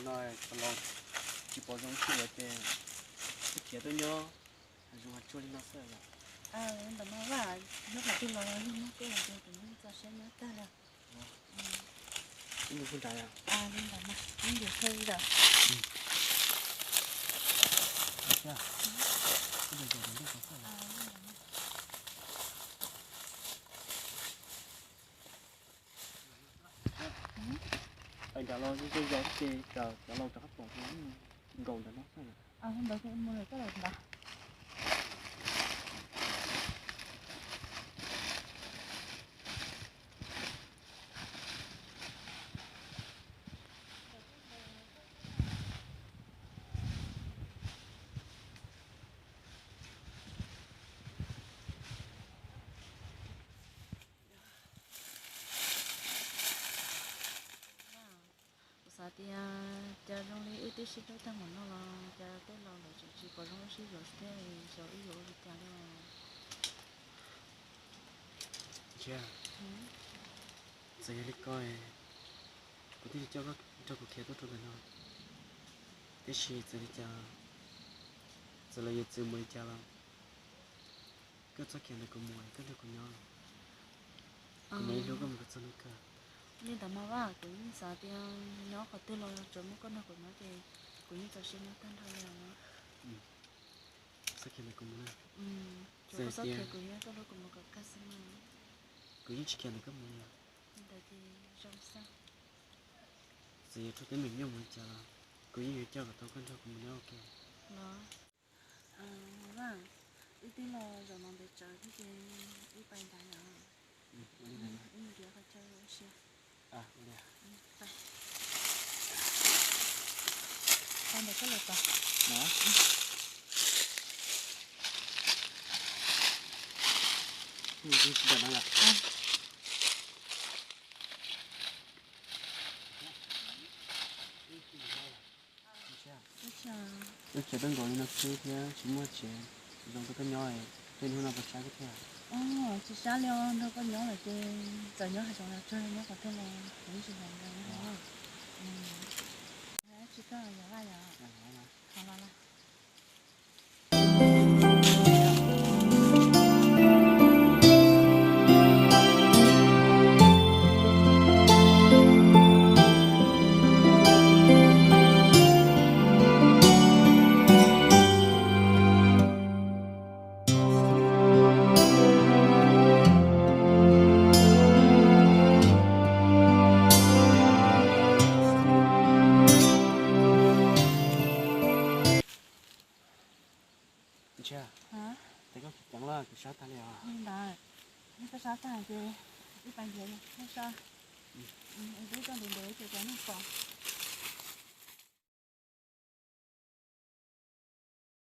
Tsis pom zoo siab ces khiav tuaj nyob hav zoov hav tsuag li no xwb. Ntawm no vaj, nyob qhov twg los yog muab koj los ces kuv yeej txaus siab nyob tag li. Li ntawd mas, ib ntawm khaws li ntawd. Pais nram los zoo zoo ces cov laus rov qab pom nkaus ntawm no xwb. Ntawd mus lawm, koj lawm ntawd. Kuv xav tias cas zoo li wb twb sib hlub tag npaum no los cas tej laus lawv tseem tsis pom zoo wb sib yuav thiab, xyov wb yuav ua li cas li os. Ntsia, txawm yog li ko, kuv thiaj li coj koj nrog kuv khiav tuaj rau ntawm no. Tiam sis txawm li cas, txawm lawv yuav txwv mus li cas los koj txhob khiav ntawm kuv mus, koj nrog kuv nyob. Kuv mam li hlub koj mus kom txog hnub kawg. Li ntawd mas Vaj, kuv yeej xav tias nyob qhov twg los tsuas muaj koj nrog kuv nyob ces kuv yeej txaus siab nyob tag nrho li os. Txhob khiav ntawm kuv mus na. Txawm koj txhob khiav, kuv yeej tuaj hlub kuv mus kom kawg xwb mas. Kuv yeej tsis khiav ntawm koj mus li os. Li ntawd ces zoo xwb. Txawm yuav raug teeb meem nyuaj mus li cas los kuv yeej yuav coj kom tau koj nrog kuv mus nyob ua ke. Los, Vaj, wb twb los zaum no ntev tsawv thiab ces wb pais nrad yom. Wb mus nrhiav qhov chaw ua si. Tau ntawm koj lawm tod. Wb khiav tuaj nkaus li no xwb thiab tsis muaj tsev zoo rau koj nyob, tej hnub no puas sab koj thiab? Tsis sab li os, nrog koj nyob lawm ces txawm nyob hav zoov los tsuag, nyob qhov twg los kuv yeej tsis ntshai li os. Tsis kawg yog Vaj yom. Thov los lawm. Ntsia, tes koj khiav ceev lawm, kuv sab tag li os. Li ntawd, yog koj sab tag ces wb pais nrhiav koj sab. Wb coj ntev ntev ces cov neeg pom.